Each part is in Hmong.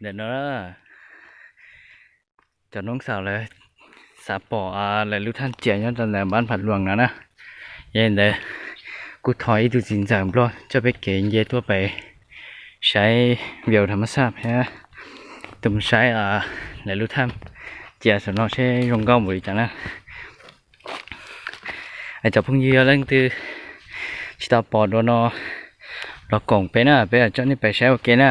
Ntawm no cov noob xaus lawv xav pom lawv lub thaj cia nyob rau ntawm npab Phav Luas no na. Yog li ntawd kuv thov ib tug txiv ntxawm Nplog coj peb kev nce tuaj pem saib view tham mas xaj thiab tus mus saib lawv lub thaj cia saum no seb zoo nkauj npaum li cas na. Cov phooj ywg yog leej twg tsis tau pom dua no los koom peb na, peb coj nej pais saib ua ke na.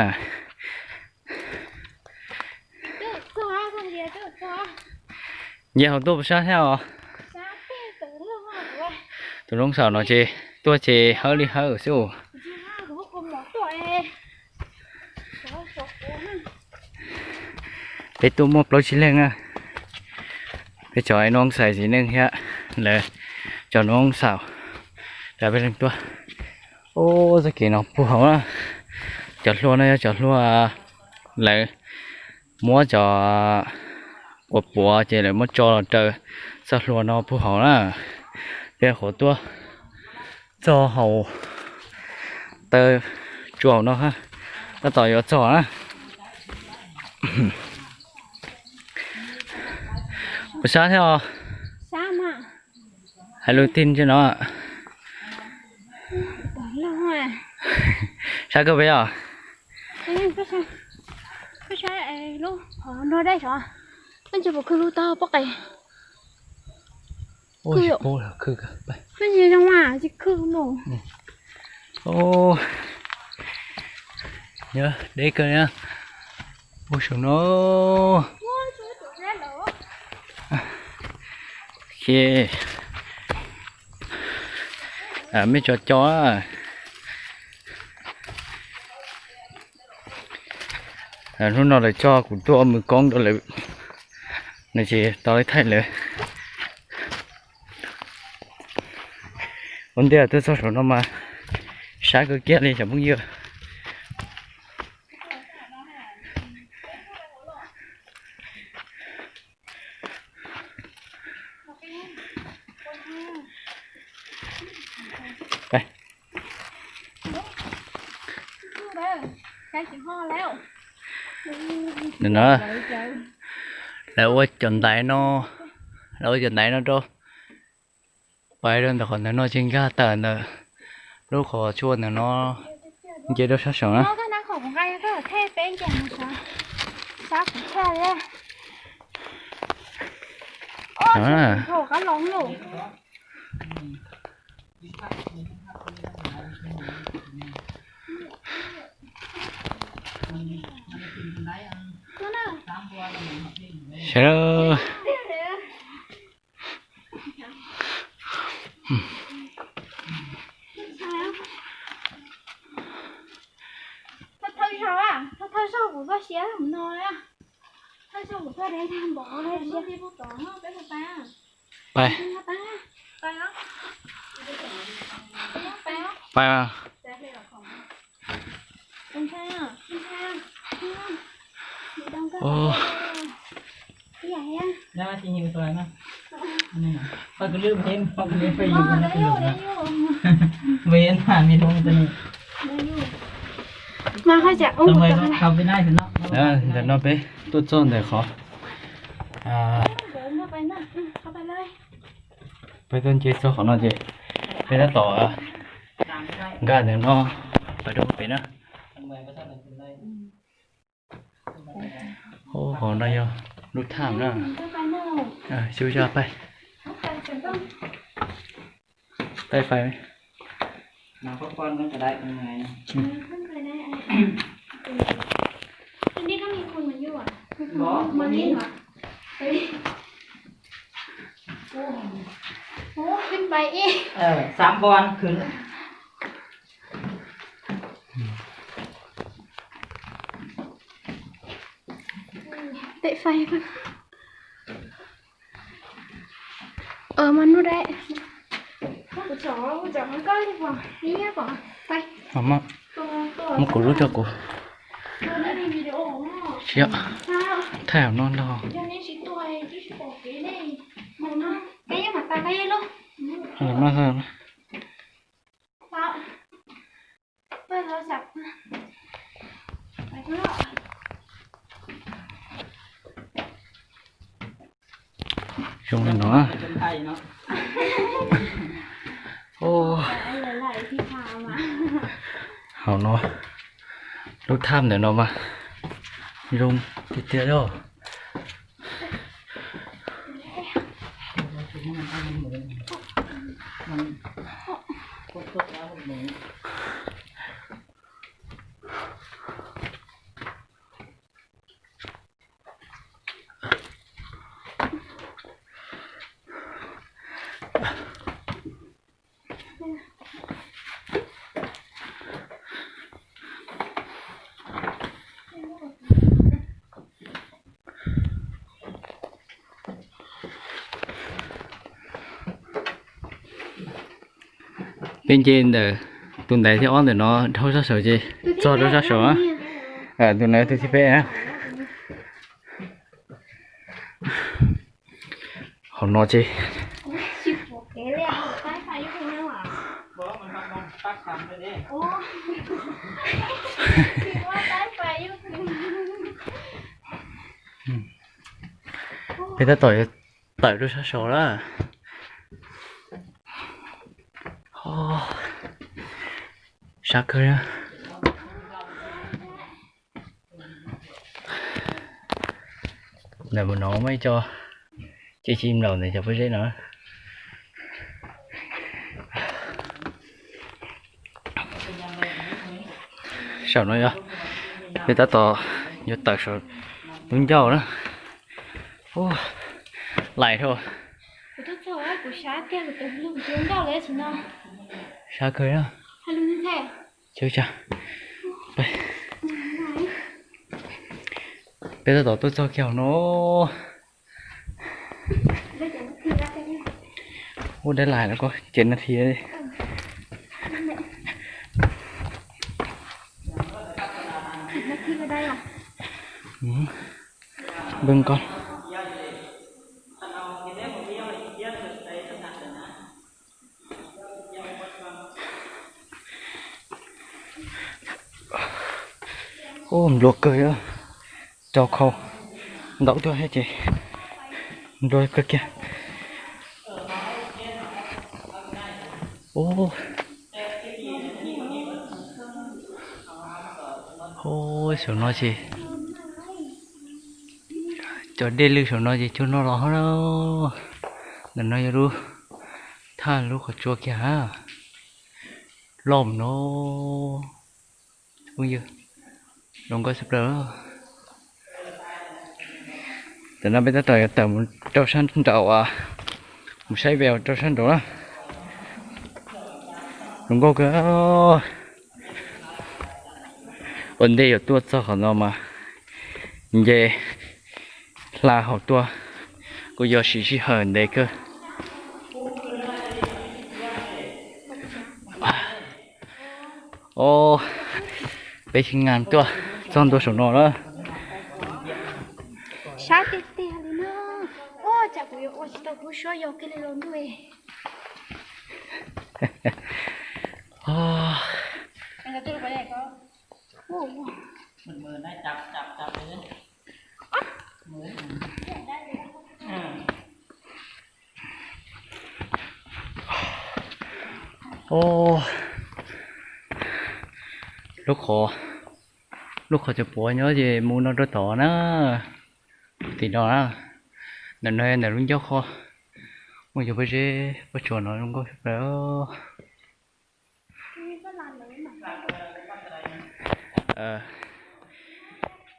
Nce hauv tuaj puas sab thiab os? Tus noob xaus no ces tuaj ces hawb li hawb xwb. Peb tuaj muaj plaub tsib leeg na. Peb cov noob xais txiv neej thiab lawv cov noob xaus, peb leeg tuaj. Ub, txoj kev no puag hauv na. Cov hlua no yog cov hlua lawv muab cov quas puav ces lawv muab tso los raws txoj hlua no puag hauv na. Peb qhuav tuaj txog hauv taw tsua hauv no, tab tom yuav txog na. Puas sab thiab os? Hais lus tig ntsia no. Sab kawg peb os. Nyob deb kawg na. Ua saum no. Mej tso co. Hnub no lawv coj kuv tuaj ua mws koob rau lawv no ces tau thaij lawv. Ua ntej tuaj txog saum no mas sab kawg kiag li cov phooj ywg. Lawv ua cov ntaiv no, lawv ua cov ntaiv no rau pais rau ntawm qhov ntawm no ces nkag tawm ntawm lub qhov tsua ntawm no nce rau sab saud na. Sawv daws. Pais. Pais. Ntawm no peb tuaj txog ntawm qhov peb tuaj nce txog qhov no ces peb tab tom nkag ntawm no pais rau pem na. Qhov no yog lub thaj na. Xyov yog pais, pais fais. Xav npo khwv. Tes fais. Mas nub dai. Muab kuv lub rau kuv. Siab. Thaij no ntag. Zoo li no. Hauv no, lub thaj ntawm no mas zoo tiag tiag os. Peb nce ntawm tus ntaiv thib ob ntawm no dhau sab saud ces txog rau sab saud. Tus ntawd tus thib peb na. Hauv no ces peb tab tom yuav tawm rau sab saud lawm. Sab kawg. Ntawm mus no muaj ib co ci ci nplaum ntawm cov pob zeb no. Saum no yog peb tab tom yuav tawm saum lub ncauj na. Lais dhau. Sab kawg na. Peb tab tom tuaj txog kiag hauv no. Ub, dab lais los ko ces nas this. Npawg ko. Ub, nplua kawg, rau khau ntau tuaj thiab ces nplua kawg kiag. Ub, saum no ces cov dej lwj saum no ces cuag no los hov. Ntawm no yog lub thaj lub qhov tsua kiag hab. Loj no. Phooj ywg, zoo nkauj tshaj plaws. Tam no peb tab tom yuav tawm mus rau sab nraud, mus saib view rau sab nraud na. Zoo nkauj kawg. Ua ntej yuav tuaj txog qhov no mas nce hla hauv tuaj kuj yuav siv sij hawm ntev kawg. Os, peb tsis ngas tuaj txog ntua saum no lawm. Sab tiag tiag li na. Ua cas kuv yuav ua tsis tau kuv suab yog kiag li los ntuj. Lub qhov, lub qhov cov puav nyob ces mus no rau tod na. Tim no na, ntawm no ntawm lub ncauj qhov muaj cov pob zeb pob tsuas no zoo nkauj tshaj plaws.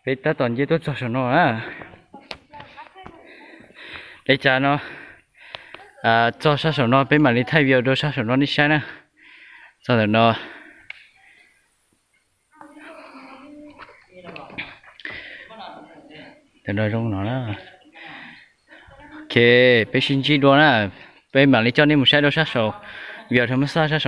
Peb tab tom nce tuaj txog saum no na. Li cas no, txog sab saum no peb mam li thaij view rau sab saum no nej saib na. Txog ntawm no. Ntawm no zoo no na. Ok, peb sib ntsib dua na. Peb mam li coj nej mus saib rau sab saum, view rau sab saum.